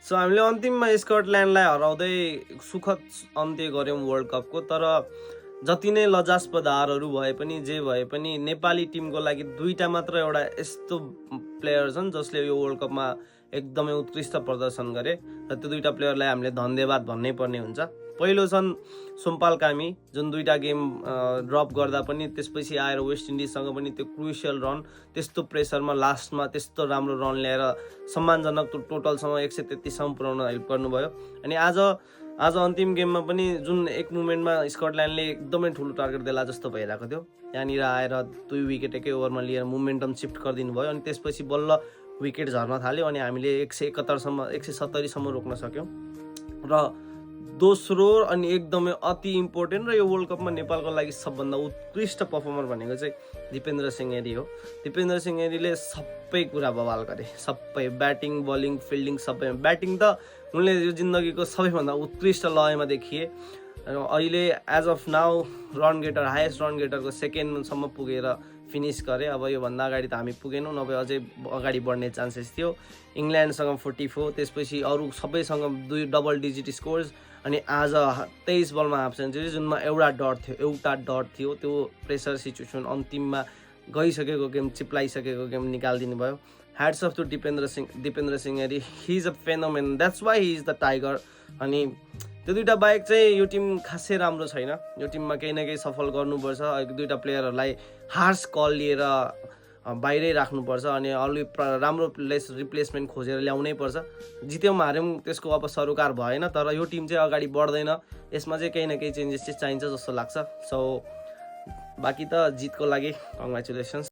So हामीले अन्तिममा स्कटल्यान्डलाई हराउँदै सुखद अन्त्य गऱ्यौँ वर्ल्ड कपको। तर जति नै लजास्पद हारहरू भए पनि जे भए पनि नेपाली टिमको लागि दुईटा मात्र एउटा यस्तो प्लेयर छन् जसले यो वर्ल्ड कपमा एकदमै उत्कृष्ट प्रदर्शन गरे र त्यो दुईटा प्लेयरलाई हामीले धन्यवाद भन्नै पर्ने हुन्छ। पहिलो छन् सोमपाल कामी, जुन दुईटा गेम ड्रप गर्दा पनि त्यसपछि आएर वेस्ट इन्डिजसँग पनि त्यो क्रुसियल रन, त्यस्तो प्रेसरमा लास्टमा त्यस्तो राम्रो रन ल्याएर सम्मानजनक टोटलसँग 133सम्म पुर्याउन हेल्प गर्नुभयो। अनि आज अन्तिम गेममा पनि जुन एक मुमेन्टमा स्कटल्यान्डले एकदमै ठुलो टार्गेट देला जस्तो भइरहेको थियो, यहाँनिर आएर 2 विकेट एकै ओभरमा लिएर मोमेन्टम सिफ्ट गरिदिनु भयो। अनि त्यसपछि बल्ल विकेट झर्न थाल्यो अनि हामीले 170सम्म रोक्न सक्यौँ। र दोस्रो अनि एकदमै अति इम्पोर्टेन्ट र यो वर्ल्ड कपमा नेपालको लागि सबभन्दा उत्कृष्ट पर्फर्मर भनेको चाहिँ दिपेन्द्र सिंह एरी हो। दिपेन्द्र सिंह एरीले सबै कुरा बवाल गरे, सबै ब्याटिङ बलिङ फिल्डिङ सबै। ब्याटिङ त उनले यो जिन्दगीको सबैभन्दा उत्कृष्ट लयमा देखिए। अहिले as of now highest run गेटरको सेकेन्डसम्म पुगेर फिनिस गरे। अब योभन्दा अगाडि त हामी पुगेनौँ, नभए अझै अगाडि बढ्ने चान्सेस थियो। इङ्ल्यान्डसँग 44, त्यसपछि अरू सबैसँग 2 डबल डिजिट स्कोर्स। अनि आज 23 बलमा हाफ सेन्चुरी, जुनमा एउटा डट थियो। त्यो प्रेसर सिचुएसन अन्तिममा गइसकेको गेम, चिप्लाइसकेको गेम निकालिदिनु भयो। Hats off to Dipendra Singh Airee, he is a phenomenon, that's why he is the tiger. अनि त्यो दुईटा बाहेक चाहिँ यो टिम खासै राम्रो छैन। यो टिममा केही न केही सफल गर्नुपर्छ। दुईटा प्लेयरहरूलाई हार्स कल लिएर बाहिरै राख्नुपर्छ अनि राम्रो रिप्लेसमेन्ट खोजेर ल्याउनै पर्छ। जित्यौँ हार्यौँ त्यसको अब सरोकार भएन, तर यो टिम चाहिँ अगाडि बढ्दैन। यसमा चाहिँ केही न केही चेन्जेस चाहिँ चाहिन्छ जस्तो लाग्छ। सो बाँकी त जितको लागि कङ्ग्रेचुलेसन्स।